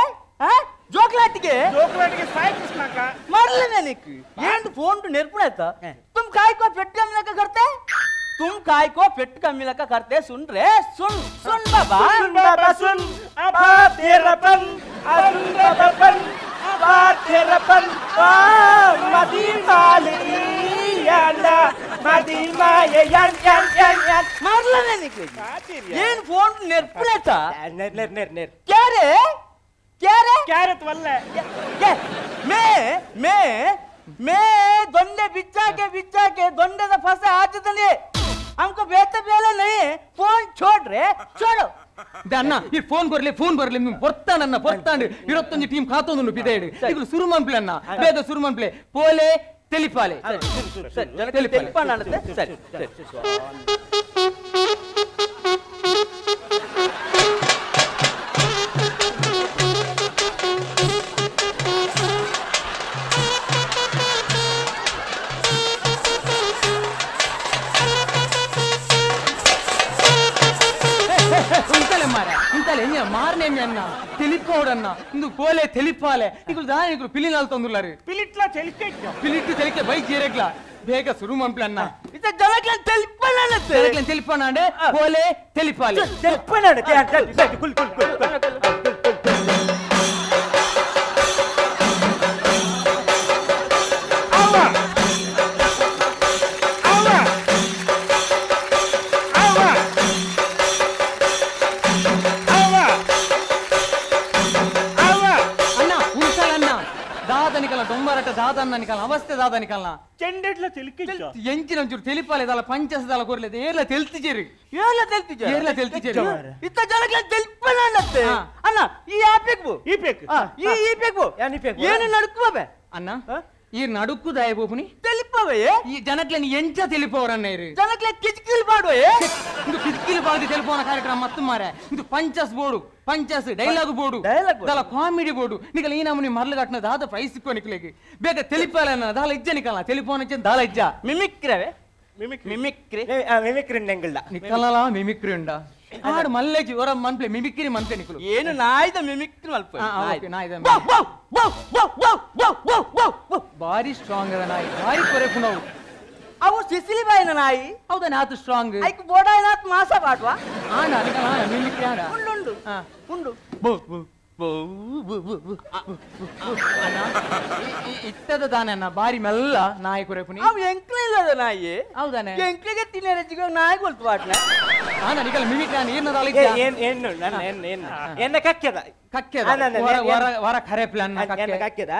ಜೋಕ್ಲಾಟಿಗೆ ಜೋಕ್ಲಾಟಿಗೆ ಸಾಯಿ ಕೃಷ್ಣಕ ಮರಲೆ ನನಗೆ ಏನು ಫೋನ್ ಟು ನೆರ್ಪುಣಾಯ್ತ तुम काय को पेट कमी लका करते तुम काय को पेट कमी लका करते सुन रे सुन सुन बाबा सुन बाबा सुन अबा तेरा पन सुन बाबा पन अबा तेरा पन आ मदी माली याला मदी माये यान यान यान यान ಮರಲೆ ನನಗೆ ಏನು ಫೋನ್ ನೆರ್ಪುಣಾಯ್ತ ನೇರ್ ನೇರ್ ನೇರ್ ನೇರ್ क्या रे क्या रे ಕ್ಯಾರೆಟ್ ವಲ್ಲೆ मैं मैं मैं दोंडे बिच्चा के दोंडे दा फंसे आज तने हमको बेते बेले नहीं फोन छोड़ रे छोड़ो ಅಣ್ಣ ಈ ಫೋನ್ ಬರ್ಲಿ ಫೋನ್ ಬರ್ಲಿ ನೀವು ಪೊರ್ತಾನನ್ನ ಪೊರ್ತಾಂಡು ಇರತ್ತೊಂದು ಟೀಮ್ ಕಾತೊಂದು ಬಿದೇಡು ಈಗ ಸುರು ಮನ್ಪ್ಲೆ ಅಣ್ಣ ಬೇಗ ಸುರು ಮನ್ಪ್ಲೆ ಪೋಲೆ ತೆಲಿಪಾಲೆ ಸರಿ ತೆಲಿಪಾಣ ಅನ್ನತ್ತೆ ಸರಿ ಸರಿ ಇಂತಲೆ ಮಾರನೇ ಅನ್ನ ತಿಳಿಪೋಡನ್ನ ಇಂದು ಪೋಲೆ ತಿಳಿಪಾಲೆ ಈಗ ದಾನಿಗಳು ಪಿಲಿನಾಲ್ ತಂದುಲ್ಲಾರು ಪಿಲಿಟ್ಲಾ ಚೆಲಿಕೆ ಪಿಲಿಟ್ಟು ಚೆಲಿಕೆ ಬೈ ಜೀರಗ್ಲ ಬೇಗ ಸುರು ಮನ್ಪ್ಲೆ ಅನ್ನ ಇತ ಜನಕ್ಲೆ ತಿಳಿಪಣ ಅನ್ನತ್ತೆ ಜನಕ್ಲೆ ತಿಳಿಪಣ ಅಂಡೆ ಪೋಲೆ ತಿಳಿಪಾಲೆ ತಿಳಿಪಣ ಅಂಡೆ ಕುಲ್ ಕುಲ್ ಕುಲ್ ಅವ ಅವ ಅವ ಅವ ಅಣ್ಣ ಉಂಟಲಣ್ಣ ದಾದನಿಕಲ್ಲ ಡೊಂಬರಟ ದಾದನ್ನನಿಕಲ್ಲ ಅವಸ್ಥೆ ದಾದನಿಕಲ್ಲ ಚೆಂಡೆಡ್ಲ ತೆಲಿಕೆ ಎಂಚಿನ ಒಂಚೂರು ತೆಲಿಪಾಲೆ ದಾಲ ಪಂಚಸದಾಲ ಕೊರ್ಲೆ ಏರ್ಲ ತೆಲ್ತಿಜೇರಿ ಏರ್ಲ ತೆಲ್ತಿಜೇರಿ ಏರ್ಲ ತೆಲ್ತಿಜೇರಿ ಇತ್ತ ಜನಕ್ಲೆ ತೆಲ್ಪಣ ಅನ್ನತ್ತೆ ಅಣ್ಣ ಈ ಆಪೆಕ್ ಬು ಈ ಪೆಕ್ ಈ ಈ ಪೆಕ್ ಬು ಏನು ನಡುಕುವೆ ಅಣ್ಣ ಈ ನಡುಕು ದಾಯ ಬೋಪುನಿ ತೆಲಿಪವೇ ಈ ಜನಕ್ಲೆ ಎಂಚ ತೆಲಿಪವರನ್ನ ಇರು ಜನಕ್ಲೆ ಕಿಚ್ಕಿಲ್ ಪಾಡುವೆ ಇದು ಕಿಚ್ಕಿಲ್ ಪಾಡಿ ತೆಲಿಪೋನ ಕಾರ್ಯಕ್ರಮ ಮತ್ತು ಮಾರೆ ಇದು punches board punches dialogue board ದಾಲ ಕಾಮಿಡಿ ಬೋರ್ಡು ನಿಕಲ ಈ ನಮೂನಿ ಮರ್ಲು ಕಟ್ನ ದಾದ ಪ್ರೈಸ್ ಸಿಕ್ಕೋ ನಿಕಲೆಗೆ ಬೇಗ ತೆಲಿಪಾಲನ್ನ ದಾಲ ಇಜ್ಜ ನಿಕಲ ತೆಲಿಪೋನ ದಾಲ ಇಜ್ಜ ಮಿಮಿಕ್ರವೆ mimic mimicry mimicry ಉಂಡೆಂಗಿಲ್ಲ ನಿಕಲಲ mimicry ಉಂಡ ಆಡು ಮಲ್ಲೇಜಿ ಹೊರ ಮನ್ಪ್ಲೆ ಮಿಮಿಕ್ರಿ ಮನ್ಪೆ ನಿಕಲು ಏನು ನಾಯ್ದ ಮಿಮಿಕ್ರಿ ಮಲ್ಪ ನಾಯ್ದ ಭಾರಿ ಸ್ಟ್ರಾಂಗ್ ಅದ ನಾಯಿ ಭಾರಿ ಕೊರೆಪುನವು ಅವು ಸಿಸಿಲಿ ಬಾಯಿನ ನಾಯಿ ಹೌದಾ ನಾತು ಸ್ಟ್ರಾಂಗ್ ಐಕ್ ಬೋಡಾಯ್ನಾತ್ ಮಾಸ ಪಾಟ್ವಾ ಆಣ ನಿಕಲ ಆಣ ಮಿಮಿಕ್ರಿ ಆಣ ಉಂಡು ಉಂಡು ಉಂಡು ಬೋ ಬೋ ಇತ್ತದ ದಾನ ಬಾರಿ ಮೆಲ್ಲ ನಾಯಿ ಕುರೆಪುನಿ ಅವು ಎಂಕ್ಲೆ ಇಲ್ಲದ ನಾಯಿ ಹೌದಾನೆ ಎಂಕ್ಲೆಗೆ ತಿನ್ನೇರಜಿಗೆ ನಾಯಿ ಕೊಲ್ತು ಪಾಟ್ನ ಆನ ನಿಕಲ ಮಿಮಿಕ್ರಿ ಆನ ಏನ ದಾಲ ಏನ್ ಏನ್ ನನ್ನ ಏನ್ ಏನ್ ಎನ್ನ ಕಕ್ಕೆದ ಕಕ್ಕೆದ ವರ ವರ ವರ ಖರೆ ಪ್ಲಾನ್ ಕಕ್ಕೆ ಕಕ್ಕೆದ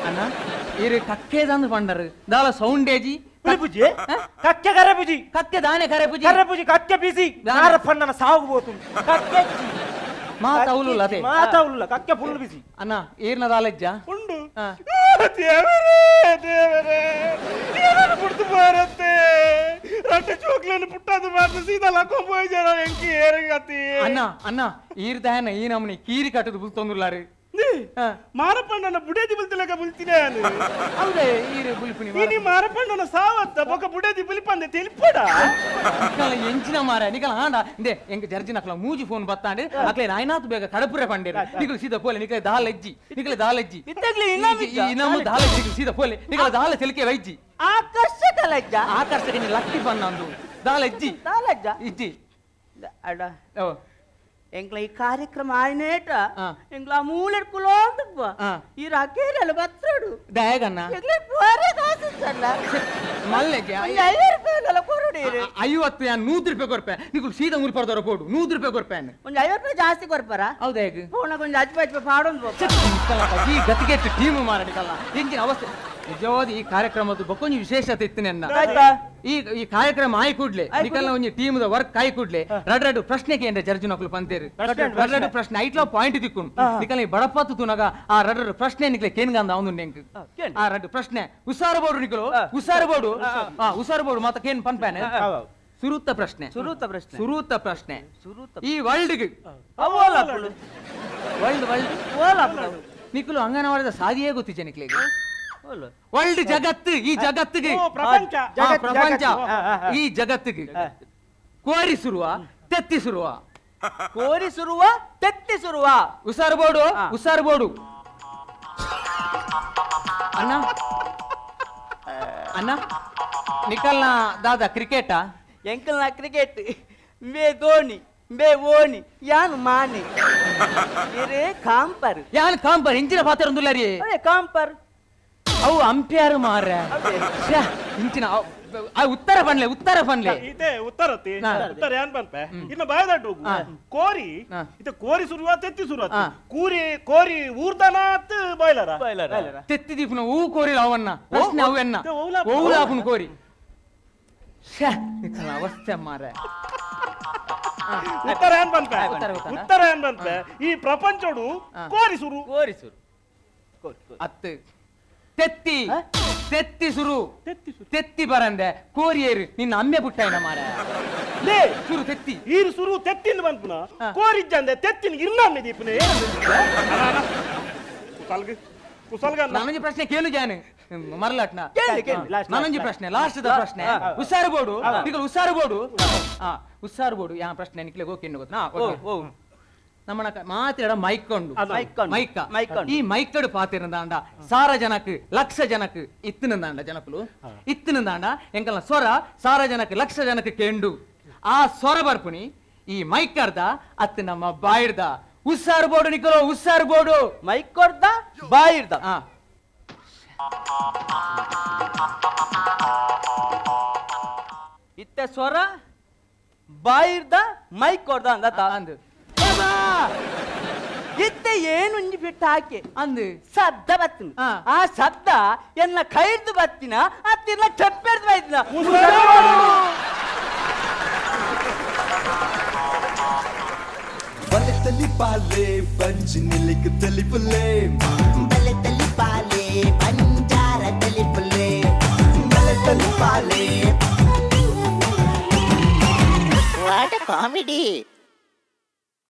ಅಣ್ಣ ಇರು ಕಕ್ಕೆದಂದು ಪಂಡರು ದಾಲ ಸೌಂಡೇಜಿ ಪುಜಿ ಕಕ್ಕೆ ಕರೆ ಪುಜಿ ಕಕ್ಕೆ ದಾನೆ ಕರೆ ಪುಜಿ ಕರೆ ಪುಜಿ ಕಕ್ಕೆ ಬಿಸಿ ನಾರ ಪಣ್ಣನ ಸಾವು ಬೋತು ಕಕ್ಕೆ ಮಾತಾವುಲುಲ್ಲ ಅದೇ ಮಾತಾವುಲುಲ್ಲ ಕಕ್ಕೆ ಫುಲ್ ಬಿಸಿ ಅಣ್ಣ ಏರ್ನ ದಾಲಜ್ಜ ಉಂಡು ದೇವರೇ ದೇವರೇ ಏನನ್ನು ಪುಡ್ತು ಬಾರತ್ತೆ ರಟ್ಟೆ ಚೋಕ್ಲನ್ನು ಪುಟ್ಟದು ಮಾತ್ರ ಸೀದಾ ಲಕ್ಕೊಂಡ್ ಜನ ಎಂಕಿ ಏರಗತಿ ಅಣ್ಣ ಅಣ್ಣ ಈರ್ದಾಯನ ಈ ನಮ್ಮನಿ ಕೀರಿ ಕಟ್ಟದು ಬುಲ್ತೊಂದುಲ್ಲಾರು ಮಾರಪ್ಪಣ್ಣನ ಬುಡೇದಿ ಬುಲ್ತಿಲಕ ಬುಲ್ತಿನೇ ಹೌದೇ ಈರು ಬುಲ್ಪುನಿ ನೀ ಮಾರಪ್ಪಣ್ಣನ ಸಾವತ್ತ ಬೊಕ ಬುಡೇದಿ ಬುಲಿಪಂದೆ ತಿಳಿಪಡ ನಿಕಲ ಎಂಚಿನ ಮಾರ ನಿಕಲ ಆಂಡ ಇಂದೆ ಎಂಕ ಜರ್ಜಿನ ಅಕ್ಲ ಮೂಜಿ ಫೋನ್ ಬತ್ತಾಂಡೆ ಅಕ್ಲೆ ನಾಯ್ನಾತ್ ಬೇಗ ಕಡಪುರೆ ಪಂಡೇರು ನಿಕಲ ಸೀದಾ ಪೋಲೆ ನಿಕಲ ದಾಲಜ್ಜಿ ನಿಕಲ ದಾಲಜ್ಜಿ ಇತ್ತಗ್ಲಿ ಇನಾಮ್ ಇನಾಮು ದಾಲಜ್ಜಿ ನಿಕಲ ಸೀದಾ ಪೋಲೆ ನಿಕಲ ದಾಲ ತೆಲಿಕೆ ವೈಜ್ಜಿ ಆಕರ್ಷಕ ಲಜ್ಜ ಆಕರ್ಷಕ ನೀ ಲಕ್ಕಿ ಪನ್ನಂದು ದಾಲಜ್ಜಿ ದಾಲಜ್ಜ ಇಜ್ಜಿ ಅಡ ಓ ಎಂಕ್ಲ ಈ ಕಾರ್ಯಕ್ರಮ ಆಯ್ನೇಟ ಎಂಕ್ಲ ಮೂಲೆಡ್ ಕುಲೋಂದುಪ್ಪ ಈ ರಾಕೇರಲ್ಲ ಬತ್ರಾಡು ದಯಗಣ್ಣ ಎಂಕ್ಲೆ ಪೋರೆ ಕಾಸು ಇಚ್ಚಲ್ಲ ಮಲ್ಲೆಗೆ 50 ರೂಪಾಯಿ ಕೊರಡಿ 50 ಯಾನ್ 100 ರೂಪಾಯಿ ಕೊರ್ಪೆ ನಿಕುಲು ಸೀದಾ ಮೂರು ಪರ್ದರ ಕೊಡು 100 ರೂಪಾಯಿ ಕೊರ್ಪೆ ಒಂದು 50 ರೂಪಾಯಿ ಜಾಸ್ತಿ ಕೊರ್ಪರ ಹೌದಾ ಹೇಗೆ ಫೋನಾಗ ಒಂದು ಅಜ್ಜ ಅಜ್ಜ ಪಾಡೊಂದು ಈ ಗತಿಗೆಟ್ಟು ಟೀಮ್ ಮಾರಡಿಕಲ್ಲ ಎಂಚಿನ ಅವಸ್ಥೆ ನಿಜವಾದ ಈ ಕಾರ್ಯಕ್ರಮದ ಬೊಕ್ಕೊಂಜಿ ವಿಶೇಷತೆ ಇತ್ತು ನೆನ್ನ ಈ ಈ ಕಾರ್ಯಕ್ರಮ ಆಯ್ ಕೂಡ್ಲೆ ನಿಕಲ್ನ ಒಂಜಿ ಟೀಮ್ the work ಆಯ್ ಕೂಡ್ಲೆ ರಡ್ ರಡ್ ಪ್ರಶ್ನೆ ಕೇಂದ್ರ ಜರ್ಜುನಕ್ಲು ಪಂತೇರು ರಡ್ ರಡ್ ಪ್ರಶ್ನೆ ಐಟ್ಲ ಪಾಯಿಂಟ್ ದಿಕ್ಕುನು ನಿಕಲ್ನ ಈ ಬಡಪತ್ತು ತುನಗ ಆ ರಡ್ ರಡ್ ಪ್ರಶ್ನೆ ನಿಕ್ಲೆ ಕೇನ್ಗಂದ ಅವನು ನೆಂಕ್ ಆ ರಡ್ ಪ್ರಶ್ನೆ ಉಸಾರು ಬೋಡು ನಿಕಲು ಉಸಾರು ಬೋಡು ಆ ಉಸಾರು ಬೋಡು ಮಾತ ಕೇನ್ ಪನ್ಪಾನೆ ಸುರುತ್ತ ಪ್ರಶ್ನೆ ಸುರುತ್ತ ಪ್ರಶ್ನೆ ಸುರುತ್ತ ಪ್ರಶ್ನೆ ಸುರುತ್ತ ಈ ವರ್ಲ್ಡ್ ವರ್ಲ್ಡ್ ವರ್ಲ್ಡ್ ನಿಕಲು ಅಂಗನವಾಡಿದ ಸಾದಿಯೇ ಗೊತ್ತಿಜೆ ನಿಕ್ಲೆಗೆ ವರ್ಲ್ಡ್ ಜಗತ್ತು ಈ ಜಗತ್ತಿಗೆ ಪ್ರಪಂಚ ಪ್ರಪಂಚ ಈ ಜಗತ್ತಿಗೆ ಕೋರಿ ಸುರುವ ತೆತ್ತಿ ಸುರುವ ಕೋರಿ ಸುರುವ ತೆತ್ತಿ ಸುರುವ ಉಸಾರು ಬೋಡು ಉಸಾರು ಬೋಡು ಅಣ್ಣ ಅಣ್ಣ ನಿಕಲ್ನ ದಾದಾ ಕ್ರಿಕೆಟಾ ಎಂಕಲ್ನ ಕ್ರಿಕೆಟ್ ಮೇ ಧೋನಿ ಮೇ ಓಣಿ ಯಾನು ಮಾನಿ ಇರೇ ಕಾಂಪರ್ ಯಾನ್ ಕಾಂಪರ್ ಇಂಚಿನ ಪಾತ್ರ ಉಂದುಲ್ಲರಿ ಅದೇ ಕಾಂಪರ್ ಅವು ಅಂಪ್ಯಾರು ಮಾರ ಇಂಚಿನ ಆ ಉತ್ತರ ಪನ್ಲೆ ಉತ್ತರ ಪನ್ಲೆ ಇದೇ ಉತ್ತರ ಉತ್ತರ ಏನ್ ಪನ್ಪೆ ಇನ್ನು ಬಾಯದಡ್ಡು ಕೋರಿ ಇದು ಕೋರಿ ಸುರುವ ತೆತ್ತಿ ಸುರುವ ಕೂರಿ ಕೋರಿ ಊರ್ದನಾತ್ ಬಾಯ್ಲರ ತೆತ್ತಿ ದೀಪನ ಹೂ ಕೋರಿ ಅವನ್ನ ಪ್ರಶ್ನೆ ಅವನ್ನ ಓಲಾಪುನ ಕೋರಿ ಅವಸ್ಥೆ ಮಾರ ಉತ್ತರ ಏನ್ ಪನ್ಪೆ ಉತ್ತರ ಏನ್ ಪನ್ಪೆ ಈ ಪ್ರಪಂಚಡು ಕೋರಿ ಸುರು ಕೋರಿ ಸುರು ಅತ್ತು ತೆತ್ತಿ ತೆತ್ತಿ ಸುರು ತೆತ್ತಿ ಬರಂದೆ ಕೋರಿಯೇರು ನಿನ್ನ ಅಮ್ಮೆ ಪುಟ್ಟಾಯಿನ ಮಾರ ಲೇ ಸುರು ತೆತ್ತಿ ಈರು ಸುರು ತೆತ್ತಿನ ಬಂದ್ಪುನ ಕೋರಿಜ್ಜಂದೆ ತೆತ್ತಿನ ಇರ್ನಮ್ಮೆ ದೀಪನೆ ಕುಸಲ್ಗ ಕುಸಲ್ಗ ನಾನೊಂಜಿ ಪ್ರಶ್ನೆ ಕೇಳು ಜಾನು ಮರಲಾಟ್ನ ನಾನೊಂಜಿ ಪ್ರಶ್ನೆ ಲಾಸ್ಟ್ the ಪ್ರಶ್ನೆ ಉಸಾರು ಬೋಡು ನಿಕಲ್ ಉಸಾರು ಬೋಡು ಉಸಾರು ಬೋಡು ಯಾ ಪ್ರಶ್ನೆ ನಿಕ್ಲೆ ಗೋಕಿನ್ನು ಗೊತ್ತಾ ನಮ್ಮನ ಮಾತಾಡ ಮೈಕೊಂಡು ಮೈಕ ಈ ಮೈಕಡು ಪಾತಿರಂದಾಂಡ ಸಾರ ಜನಕ್ ಲಕ್ಷ ಜನಕ್ ಇತ್ತಿನಂದಾಂಡ ಜನಕುಲು ಇತ್ತಿನಂದಾಂಡ ಎಂಕಲ್ನ ಸ್ವರ ಸಾರ ಜನಕ್ ಲಕ್ಷ ಜನಕ್ ಕೆಂಡು ಆ ಸ್ವರ ಬರ್ಪುನಿ ಈ ಮೈಕರ್ದ ಅತ್ತು ನಮ್ಮ ಬಾಯಿಡ್ದ ಉಸ್ಸಾರು ಬೋಡು ನಿಕಲೋ ಉಸ್ಸಾರು ಬೋಡು ಮೈಕೊರ್ದ ಬಾಯಿಡ್ದ ಇತ್ತ ಸ್ವರ ಬಾಯಿಡ್ದ ಮೈಕೊರ್ದ ಅಂದ ಅಂದು ಇತ್ತ ಏನು ಬಿಟ್ಟು ಹಾಕಿ ಅಂದು ಶಬ್ದ ಬತ್ತಿನ ಆ ಶಬ್ದ ಎನ್ನ ಕೈರ್ದು ಬತ್ತಿನ ಅತ್ತಿನ ಚಪ್ಪೆರ್ದು ಬೈದಿನ ಬಲೆ ತಲಿಪಾಲೆ ಬಂಜಿನಿಲಿಕ್ ತಲಿಪುಲೆ ಬಲೆ ತಲಿಪಾಲೆ ಬಂಜಾರ ತಲಿಪುಲೆ ಬಲೆ ತಲಿಪಾಲೆ. What a comedy.